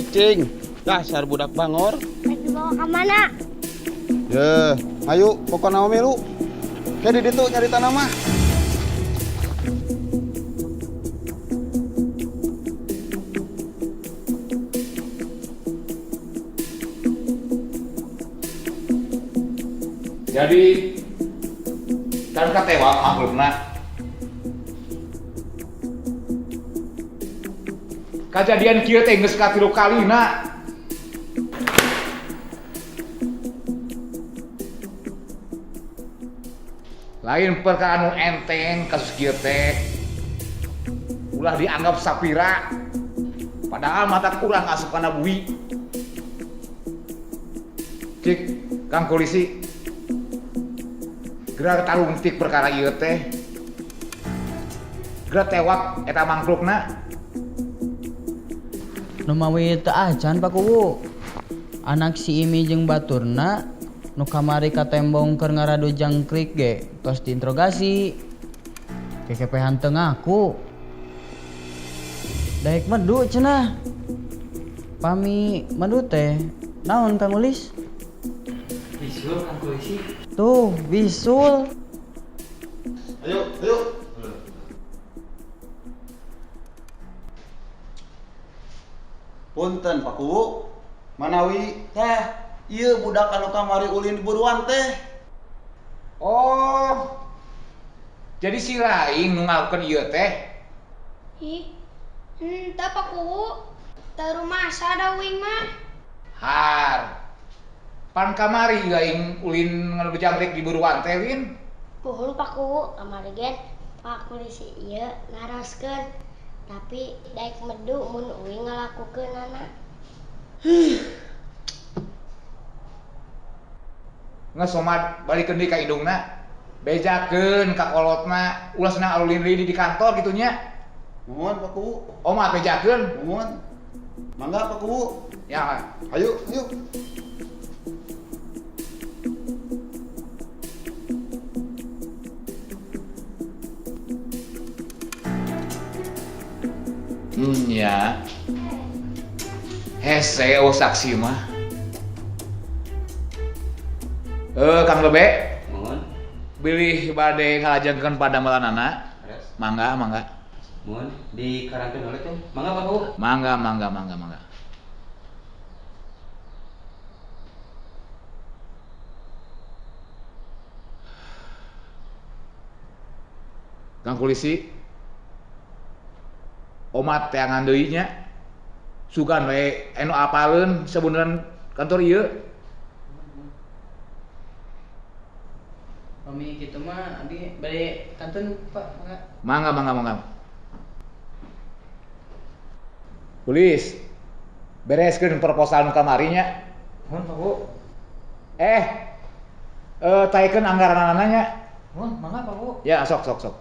Cicing, dasar budak bangor. Rek dibawa ka mana? Ye, ayo pokona mah milu. Ke di ditu nyaritana mah. Jadi kan katewak makhlukna. Kajadian kieu teh geus katilu kalina. Lain perkara nu enteng kasus kieu teh. Ulah dianggap sapira. Padahal mata kurang asup kana bui. Cik, Kang Polisi. Gerak tarungtik perkara ieu teh. Gerak tewak eta mangklukna. Nu mawi teu acan Pak Kuwu. Anak si Imi jeung baturna nu kamari katembong keur ngaradu jangkrik ge tos diinterogasi. Kekepehan teu ngaku. Daek medu cenah. Pami medu teh naon Kang Ulis? Bisul Kang Polisi. Tuh, bisul. Ayo, ayo. Punten Pak Kuwu. Manawi teh ieu budak anu kamari ulin di buruan teh. Oh. Jadi si Raing nu ngalakukeun ieu teh. Ih, henteu Pak Kuwu. Teu rumasa da uing mah. Har. Pan kamari aing ulin ngadu jangkrik di buruan teh, Win. Bohong Pak Kuwu, kamari gen Pak Polisi ieu naroskeun. Tapi daek medu mun uing ngalakukeunana. Geus somat balikeun deui ka indungna. Bejakeun ka kolotna, ulah senang alulin deui di kantor kitu nya. Nuhun Pak Kuwu. Omat bejakeun. Nuhun. Mangga Pak Kuwu. Ya. Ayo, ayo. Ya. Hese eueuh saksi mah. Kang Lebe. Mohon. Bilih bade ngalajengkeun padamelanana. Beres. Mangga, mangga. Mohon dikarangkeun heula teh. Mangga Pak Kuwu. Mangga, mangga, mangga, mangga. Kang Polisi. Omat teangan deui nya. Sugan we anu apaleun sabenerna kantor ieu. Pami kitu mah abdi bade kantun Pak, mangga. Mangga, mangga, mangga. Polis. Bereskeun proposal nu kamari nya. Mohon Pak Bu. Taikeun anggaranana nya. Mohon, mangga Pak Bu. Ya, sok, sok, sok.